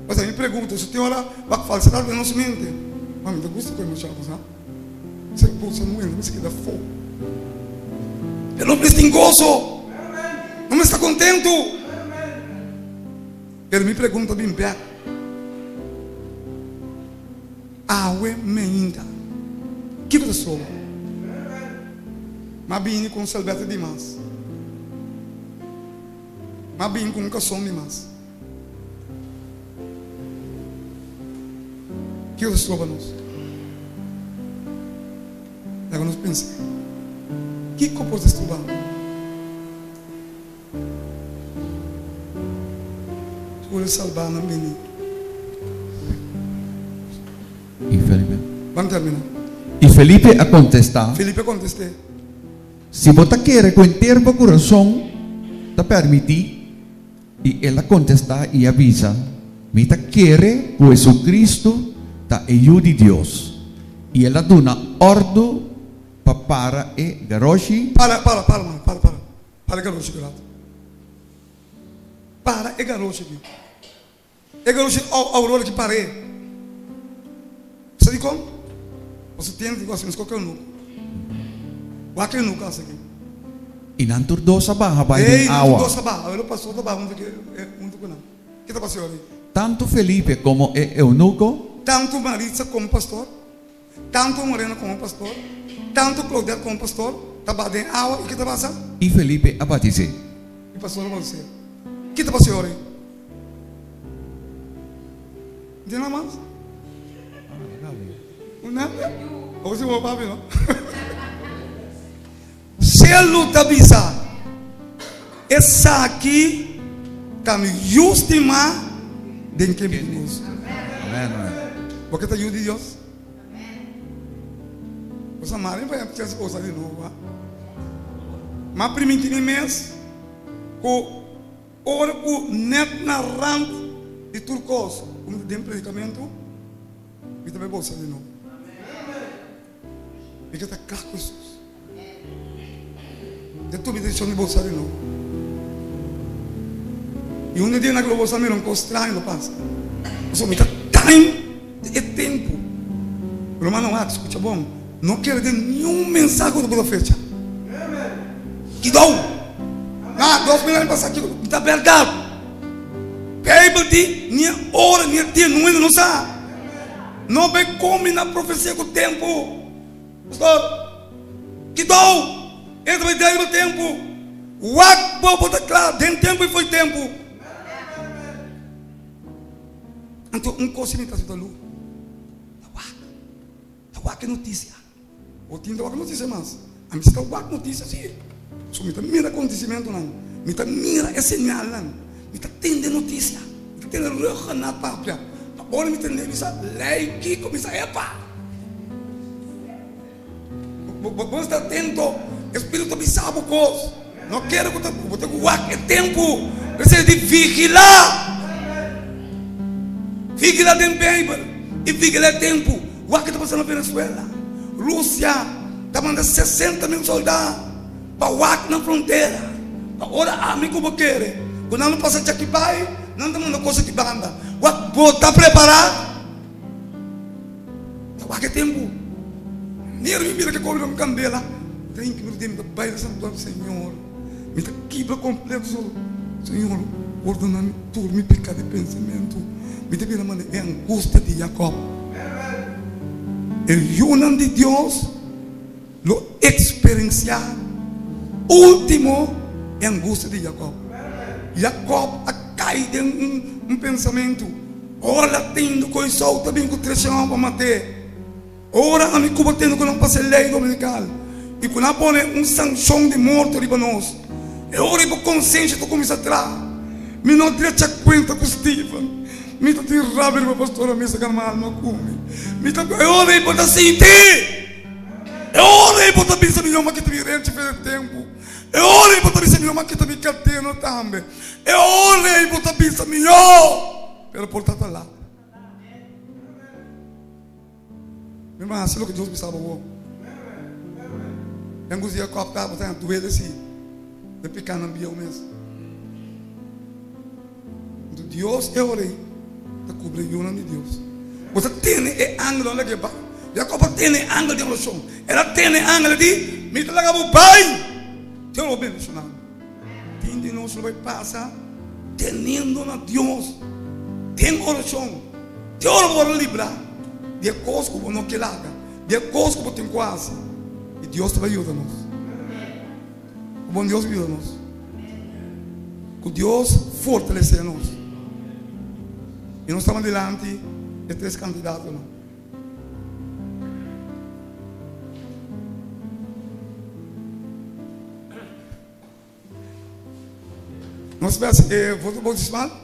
Pasobra mi pregunta, si tin ora wak falsedad den nos mente, ma mi ta gusta ku e muchacho sa. Se puso muhé, no mester keda afó. Pero no mester tin goso, no mester ta kontentu. Pero mi pregunta bin bek, Awe meinta, kiko ta soba? M'a bini ku un selbeta di mas. M'a bini ku un kason di mas. Kiko ta stroba nos? Laga nos pensa. Kiko por ta stroba nos? Tur e salbánan bini. I Felipe. Ban terminá. I Felipe a kontestá. Felipe a kontest'é. Si bo ta kere ku henter bo kurason ta permití. I el a kontestá i a bisa, Mi ta kere ku Hesukristu ta e Yu di Dios. I el a duna òrdu pa para e garoshi. Para, para, para, man, para, para. Para e garoshi ku rato. Para e garoshi aki. E garoshi Aurora ki par'é. Sa dikon? Pasobra tiene ku hasi meskos ku eunuko. Wak eunuko hasi aki. I nan tur dos a baha bai den Ei, nan tur awa. dos a baha. Awor e pastor ta baha huntu ku e huntu ku nan. Ke ta pasa awor? Tantu Felipe komo e eunuko. Tantu Maritza komo pastor. Tantu Moreno komo pastor, tantu Claudette komo pastor ta baha den awa i ke ta pasa? I Felipe a batis'é. I pastor a batis'é. Ke ta pasa e ora ei? No tin nada mas? Un nada? Awor si bo papia no. Shelu ta bisa, Esaki ta mi yu stimá den ken mi tin gustu. Bo ke ta yu di Dios? Bo sa mara mi pa chèns gosa di nobo, ha? M'a primintí mi mes ku ora ku nèt na rant di tur kos ku mi ta den predikamentu, mi ta bai gosa di nobo. Mi ke ta kla ku Hesus. Mi ta tuma e desishon di bolsa di nobo. I un dia na ku lo bolsa mira un kos straño lo pasa. Pasobra mi ta time di e tempu. Rumannan wak, skucha bon, no kere den niun mensahe ku ta fecha. Kidou! Na 2000 aña pasa kiko ta bèrdat. Beibel di ni e ora ni e dia nunca no sa. No bay combina profecia cu tempo. Pastor, kidou! E ta bay dai riba tempo. Wak bo bo ta cla den tempo y fo'i tempo. Anto un cos si mi ta haci ta lu. Ta wak. Ta wak e noticia. Bo tin ta wak noticia mas. Ami si ta wak noticia si. So mi ta mira acontecimentonan. Mi ta mira e señalnan. Mi ta tende noticia. Mi ta tende Rhuggenaath papia. Pa ora mi tende mi sa lei kiko mi sa epa. Bo mester atento. E spiritu ta bisa bo kos. No kere ku ta bo ta ku wak e tempu. Mester di vigila. Vigila den Beibel i vigila e tempu. Wak ke ta pasa na Venezuela. Rusia ta manda 60.000 soldá pa wak na frontera. Pa ora ami ku bo kere ku nan lo pasa djaki bai, nan ta manda kos aki banda. Wak bo ta prepará? Ta wak e tempu. Manera mi mira ke kobre un kandela, mi ta hinka mi rudia, mi ta bai na santuario, Señor, mi ta kibra kompleto. Señor, pordona mi tur mi piká di pensamentu. Mi ta bira manera e angustia di Jakòb. E yunan di Dios lo eksperensiá último e angustia di Jakòb. Jakòb a kai den un pensamentu. Ora el a tende ku Esou ta bin ku tres hòmber pa mat'é. Ora ami ku bo tende ku nan pasa e lei dominikal i ku nan a pone un sanshon di morto riba nos, e ora ei bo konsensha ta kuminsá traha. Mi no drecha kuenta ku Steven. Mi ta tin rabia riba pastor a misa karma alma ku mi. Mi ta e ora ei bo ta sinti! E ora ei bo ta bisa mi yoma ki ta bin renchi fe den tempu. E ora ei bo ta bisa Mihó, m'a kita mi kadena tambe. E ora ei bo ta bisa Mihó, pero por ta ta lat. Mi a hasi loke Dios bisa bo bo. Den ku dia kòp ta bo ta duele si den pikánan bieu mes. Anto Dios e ora ei ta kubri e yunan di Dios. Bo ta tene e angelnan laga e bai. Jakob a tene e angel den orashon. El a tene e angel di, Mi ta laga bo bai. Dios lo bendishoná bo. Tin di nos lo bai pasa teniendo na Dios den orashon. Dios lo por libra di e kos ku bo no ke laga, di e kos ku bo tin ku hasi. I Dios ta bai yuda nos. Ku bon Dios yuda nos. Ku Dios fortalesé nos. I nos tama dilanti e tres kandidatonan. Nos bes e voto bautismal.